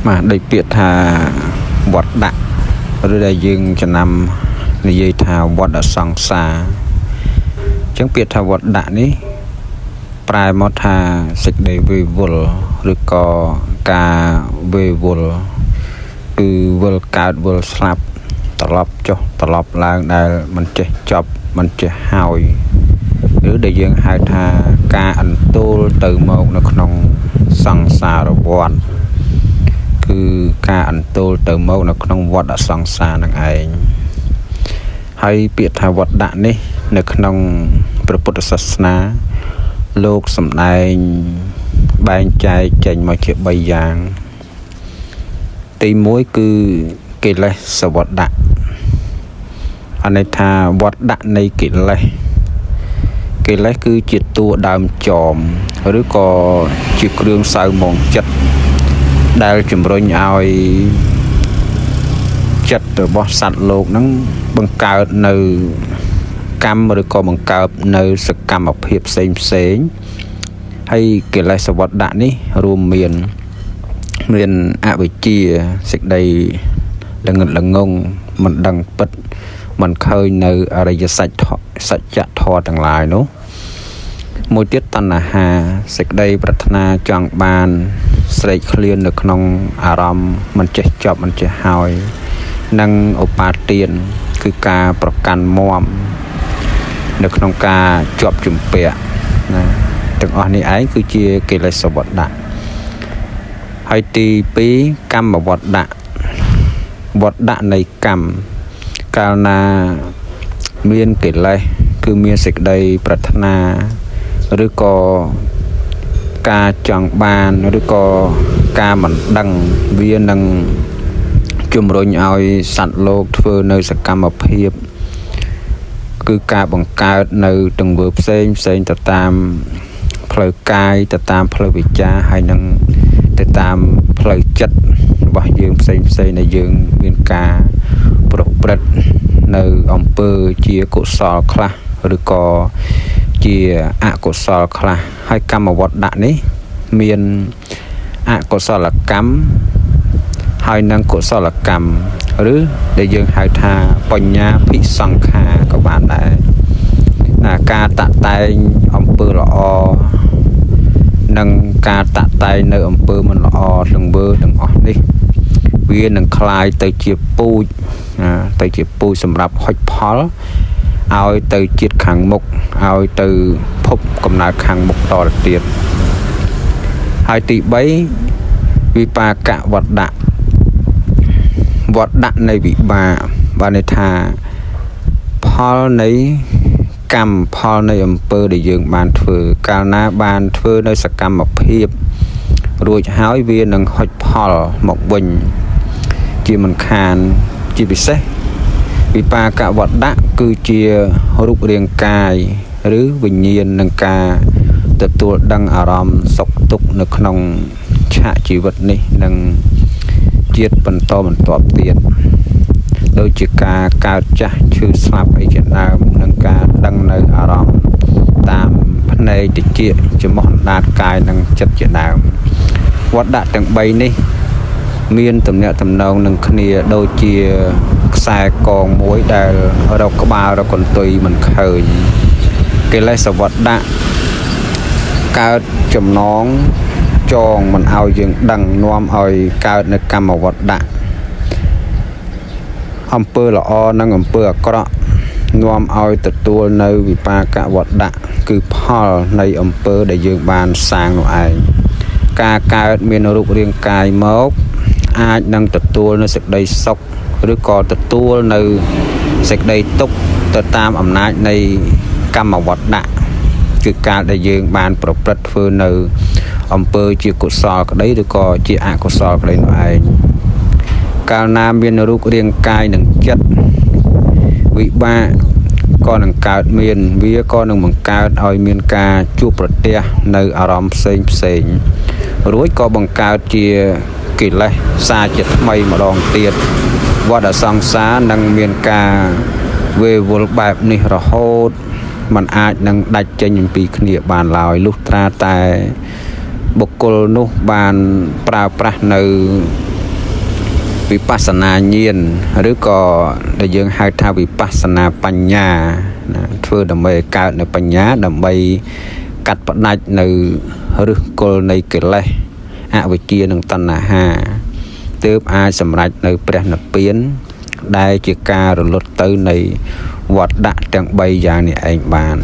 បាទដូចពាក្យថាវត្តដាក់ឬដែលយើងចំណាំនិយាយថាវត្តសង្សារអញ្ចឹងពាក្យថាវត្តដាក់នេះប្រែមកថាសេចក្តីវេវល់ឬក៏ការវេវល់គឺវិលកើតវិលស្លាប់ត្រឡប់ចុះត្រឡប់ឡើងដែលមិនចេះចប់មិនចេះហើយឬដែលយើងហៅថាការអន្ទោលទៅមកនៅក្នុងសង្សារវដ្ត គឺការអន្ទោលទៅមកនៅក្នុងវដ្តសង្សារនឹងឯងហើយពាក្យថាវត្តដាក់នេះ នៅក្នុងព្រះពុទ្ធសាសនាលោកសម្ដែងបែងចែកចេញមកជា3យ៉ាងទី1គឺកិលេសវត្តដាក់អាន័យថាវត្តដាក់នៃកិលេសកិលេសគឺជាតួដើមចមឬក៏ជាគ្រឿងសៅមងចិត្តដែលជំរុញឲ្យចិត្តរបស់សត្វលោកហ្នឹងបង្កើតនៅកម្មឬក៏បង្កើតនៅសកម្មភាពផ្សេងផ្សេងហើយកិលេសវត្តដាក់នេះរួមមានមានអវិជ្ជាសេចក្តីល្ងឹតល្ងងមិនដឹងពិតមិនឃើញនៅអរិយសច្ចសច្ចធម៌ទាំងឡាយនោះមួយទៀតតណ្ហាសេចក្តីប្រាថ្នាចង់បានស្រេកឃ្លាននៅក្នុងអារម្មណ៍មិនចេះចប់មិនចេះហើយនិងឧបាទានគឺការប្រកាន់មមនៅក្នុងការជាប់ជំពាក់ណាទាំងអស់នេះឯងគឺជាកិលេសវត្តដាក់ហើយទី2កម្មវត្តដាក់វត្តដាក់នៃកម្មកាលណាមានកិលេសគឺមានសេចក្តីប្រាថ្នាឬក៏ការចង់បានឬក៏ការមិនដឹងវានឹងជំរុញឲ្យសត្វលោកធ្វើនៅសកម្មភាពគឺការបង្កើតនៅទង្វើផ្សេងផ្សេងទៅតាមផ្លូវកាយទៅតាមផ្លូវវិចារហើយនឹងទៅតាមផ្លូវចិត្តរបស់យើងផ្សេងផ្សេងដែលយើងមានការប្រព្រឹត្តនៅអំពើជាកុសលខ្លះឬក៏ជាអកុសលខ្លះហើយកម្មវត្តដាក់នេះមានអកុសលកម្មហើយនិងកុសលកម្មឬដែលយើងហៅថាបញ្ញាភិសង្ខារក៏បានដែរណាការតាក់តែងអំពើល្អនិងការតាក់តែងនៅអំពើមិនល្អទង្វើទាំងអស់នេះវានឹងคล้ายទៅជាពូជណាទៅជាពូជសម្រាប់ហុចផលឲ្យទៅជាតិខាងមុខឲ្យទៅភពកំណើតខាងមុខតទៅទៀតហើយទី3វិបាកវត្តដាក់វត្តដាក់នៃវិបាកបានន័យថាផលនៃកម្មផលនៃអំពើដែលយើងបានធ្វើកាលណាបានធ្វើនៅសកម្មភាពរួចហើយវានឹងហុចផលមកវិញជាមិនខានជាពិសេសវិបាកវត្តដាក់គឺជារូបរាងកាយឬវិញ្ញាណនឹងការទទួលដឹងអារម្មណ៍សុខទុក្ខនៅក្នុងឆាកជីវិតនេះនិងជាតិបន្តបន្ទាប់ទៀតដូចជាការកើតចាស់ឈឺស្លាប់អីជាដើមនិងការដឹងនៅអារម្មណ៍តាមភ្នែកតិចច្រមុះអណ្ដាតកាយនិងចិត្តជាដើមវត្តដាក់ទាំង3នេះមានទំនាក់ទំនងនឹងគ្នាដូចជាខ្សែកងមួយដែលរកក្បាលរកកន្ទុយមិនឃើញកិលេសវត្តដាក់កើតចំណងចងមិនឲ្យយើងដឹងនាំឲ្យកើតនៅកម្មវត្តដាក់អំពើល្អនិងអំពើអាក្រក់នាំឲ្យទទួលនៅវិបាកវត្តដាក់គឺផលនៃអំពើដែលយើងបានសាងនោះឯងការកើតមានរូបរាងកាយមកអាចនឹងទទួលនៅសេចក្តីសុខឬក៏ទទួលនៅសេចក្តីទុក្ខទៅតាមអំណាចនៃកម្មវត្តដាក់គឺការដែលយើងបានប្រព្រឹត្តធ្វើនៅអំពើជាកុសលក្តីឬក៏ជាអកុសលក្តីនោះឯងកាលណាមានរូបរាងកាយនិងចិត្តវិបាកក៏នឹងកើតមានវាក៏នឹងបង្កើតឲ្យមានការជួបប្រទះនៅអារម្មណ៍ផ្សេងផ្សេងរួចក៏បង្កើតជាកិលេសសាជាថ្មីម្ដងទៀតវដ្តសង្សារនឹងមានការវេវល់បែបនេះរហូតมันអាចនឹងដាច់ចេញអំពីគ្នាបានឡើយលុះត្រាតែបុគ្គលនោះបានប្រើប្រាស់នៅ វិបស្សនាញាណឬក៏ដែលយើងហៅថាវិបស្សនាបញ្ញាណាធ្វើដើម្បីឲ្យកើតនៅបញ្ញាដើម្បីកាត់ផ្ដាច់នៅឫសគល់នៃកិលេសអវិជ្ជានិងតណ្ហាទើបអាចសម្រេចនៅព្រះនិព្វាន ដែលជាការរលត់ទៅនៃវដ្តៈទាំង3យ៉ាងនេះឯងបាន។